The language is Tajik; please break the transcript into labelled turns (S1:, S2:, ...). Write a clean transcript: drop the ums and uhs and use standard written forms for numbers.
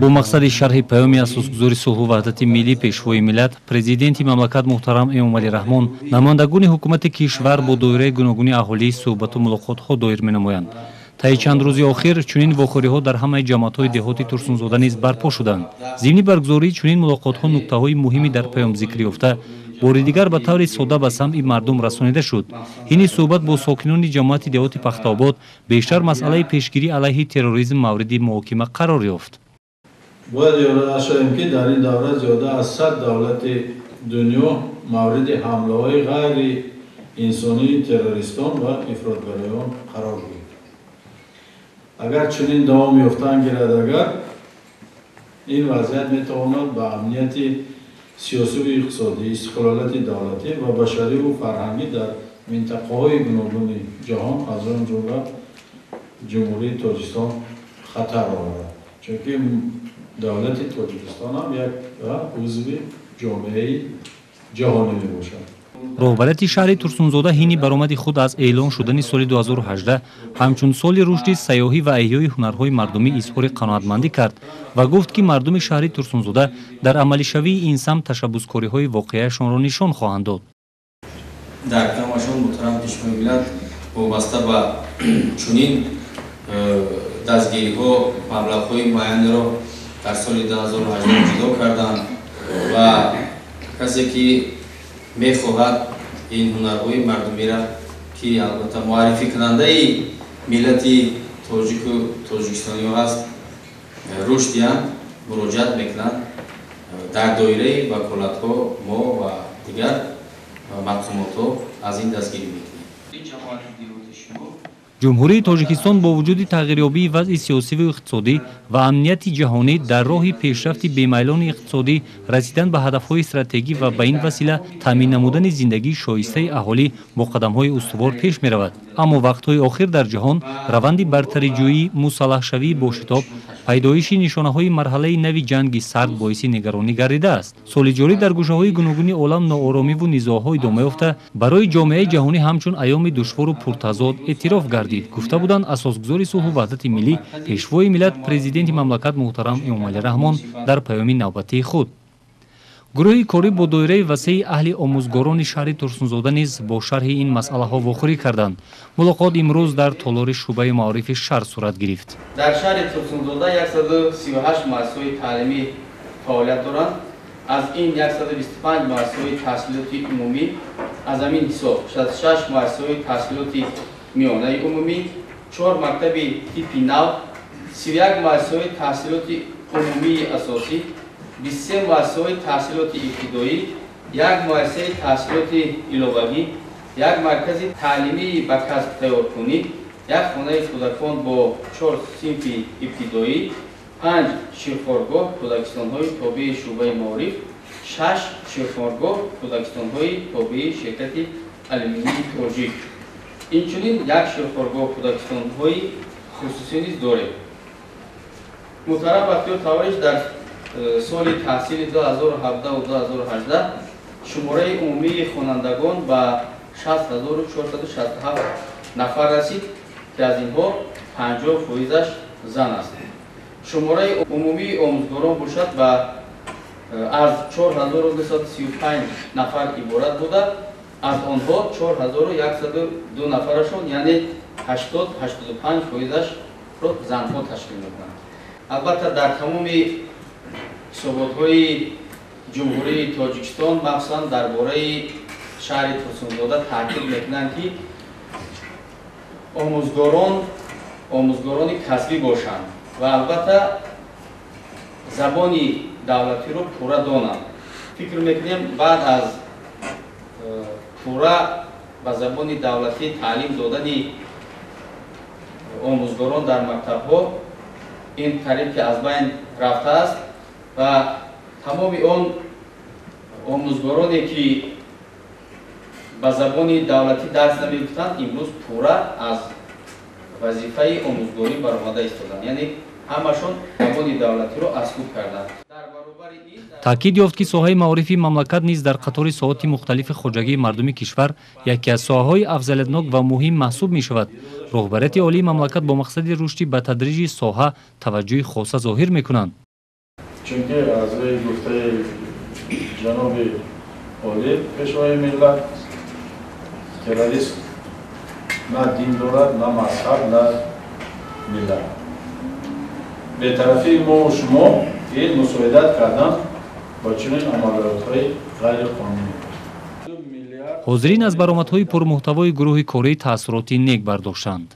S1: Бо мақсади шарҳи паёми асосгузори сулҳу ваҳдати миллӣ, Пешвои миллат, Президенти мамлакат муҳтарам Эмомалӣ Раҳмон, намояндагони ҳукумати кишвар бо доираи гуногуни аҳолӣ суҳбату мулоқотҳо доир менамоянд. Таи чанд рӯзи охир чунин вохӯриҳо дар ҳамаи ҷамоатҳои деҳоти Турсунзода низ барпо шуданд. Зимни баргузории чунин мулоқотҳо нуктаҳои муҳими дар паём зикр ёфта бори дигар ба таври сода ба самъи мардум расонида шуд. Ҳини суҳбат бо сокинони ҷамоати деҳоти Пахтаобод бештар масъалаи пешгирӣ алайҳи терроризм мавриди муҳокима қарор ёфт.
S2: Бояд ёдовар шавем, ки дар ин давра зиёда аз 100 давлати дунё мавриди ҳамлаҳои ғайри инсонии террористон ва ифротгароён қарор гирифт. Агар чунин давом ёфтан гирад, агар ин вазъият метавонад ба амнияти сиёсиву иқтисодӣ, истиқлолияти давлатӣ ва башариву фарҳангӣ дар минтақаҳои гуногуни ҷаҳон, аз он ҷумла Ҷумҳурии Тоҷикистон, хатар оварад, чунки давлати Тоҷикистон ҳам як узви ҷомеаи ҷаҳонӣ мебошад.
S1: Роҳбарияти шаҳри Турсунзода ҳини баромади худ аз эълон шудани соли 2018 ҳамчун соли рушди сайёҳӣ ва эҳёи ҳунарҳои мардумӣ изҳори қаноатмандӣ кард ва гуфт, ки мардуми шаҳри Турсунзода дар амалишавии ин самт ташаббускориҳои воқеияшонро нишон хоҳанд дод.
S3: Дар паёмашон муҳтарам Пешвои миллат вобаста ба чунин дастгириҳо маблағҳои муайянеро дар соли 2018 ҷудо карданд ва касе ки мехоҳад ин ҳунарҳои мардумиро, ки албатта муаррификунандаи миллати тоҷику тоҷикистониҳо аст, рушд диҳанд, муроҷиат мекунанд. Дар доираи ваколатҳо мо ва дигар мақомотҳо аз ин дастгирӣ мекунем.
S1: Ҷумҳурии Тоҷикистон бо вуҷуди тағйирёбии вазъи сиёсиву иқтисодӣ ва амнияти ҷаҳонӣ дар роҳи пешрафти бемайлони иқтисодӣ, расидан ба ҳадафҳои стратегӣ ва ба ин васила таъмин намудани зиндагии шоистаи аҳолӣ бо қадамҳои устувор пеш меравад. Аммо вақтҳои охир дар ҷаҳон раванди бартариҷӯӣ, мусаллаҳшавии бошитоб, пайдоиши нишонаҳои марҳалаи нави ҷанги сард боиси нигаронӣ гардидааст. Соли ҷорӣ дар гӯшаҳои гуногуни олам ноОромиву низоъҳо идома ёфта, барои ҷомеаи ҷаҳонӣ ҳамчун айёми душвору пуртазод эътироф гардид, гуфта буданд асосгузори сулҳу ваҳдати миллӣ, Пешвои миллат, Президенти мамлакат муҳтарам Эмомалӣ Раҳмон дар паёми навбатии худ. Гурӯҳи корӣ бо доираи васеи аҳли омӯзгорони шаҳри Турсунзода низ бо шарҳи ин масъалаҳо вохӯрӣ карданд. Мулоқот имрӯз дар толори шӯъбаи маорифи шаҳр сурат гирифт.
S4: Дар шаҳри Турсунзода 138 муассисаҳои таълимӣ фаъолият доранд. Аз ин 125 муассисаҳои таҳсилоти умумӣ, аз ҳамин ҳисоб 66 муассисаҳои таҳсилоти миёнаи умумӣ, 4 мактаби типи нав, 31 муассисаҳои таҳсилоти умумии асосӣ, 23 муассисаҳои таҳсилоти ибтидоӣ, як муассисаи таҳсилоти иловагӣ, як маркази таълимии ба касб тайёркунӣ, як хонаи кӯдакон бо 4 синфи ибтидоӣ, 5 ширхоргоҳ кӯдакистонҳои тобеи шӯъбаи маориф, 6 ширхоргоҳ кӯдакистонҳои тобеи ширкати алюминии тоҷик, инчунин як ширхоргоҳ кӯдакистонҳои хусусӣ низ дорем. Муҳтарам Бахтиёр Тавариш, дар соли таҳсили 2017-2018 шумораи умумии хонандагон ба 6467 нафар расид, ки аз инҳо 50 фоизаш зан аст. Шумораи умумии омӯзгорон бошад, ба аз 4235 нафар иборат буда, аз онҳо 4102 нафарашон, яъне 80-85 фоизашро занҳо ташкил мекунанд. Албатта, дар тамоми ҳисоботҳои Ҷумҳурии Тоҷикистон, махсусан дар бораи шаҳри Турсунзода, таъкид мекунанд, ки омӯзгорон омӯзгорони касбӣ бошанд ва албатта забони давлатиро пурра донанд. Фикр мекунем, баъд аз пурра ба забони давлатӣ таълим додани омӯзгорон дар мактабҳо ин қариб ки аз байн рафтааст ва тамоми он омӯзгороне, ки ба забони давлатӣ дарс намегуфтанд, имрӯз пурра аз вазифаи омӯзгорӣ баромада истоданд, яъне ҳамашон забони давлатиро аз худ карданд.
S1: Таъкид ёфт, ки соҳаи маорифи мамлакат низ дар қатори соҳоти мухталифи хоҷагии мардуми кишвар яке аз соҳаҳои афзалиятнок ва муҳим маҳсуб мешавад. Роҳбарияти олии мамлакат бо мақсади рушди ба тадриҷи соҳа таваҷҷӯҳи хоса зоҳир мекунанд.
S2: Чунки аз рӯи гуфтаи ҷаноби олӣ, пешвои миллат, терроризм на дин дорад, на мазҳаб, на миллат. Бетарафии мову шумо ин мусоидат кардан ба чунин амалиётҳои ғайриқонунӣ.
S1: Ҳозирин аз баромадҳои пурмуҳтавои гурӯҳи корӣ таассуроти нек бардоштанд.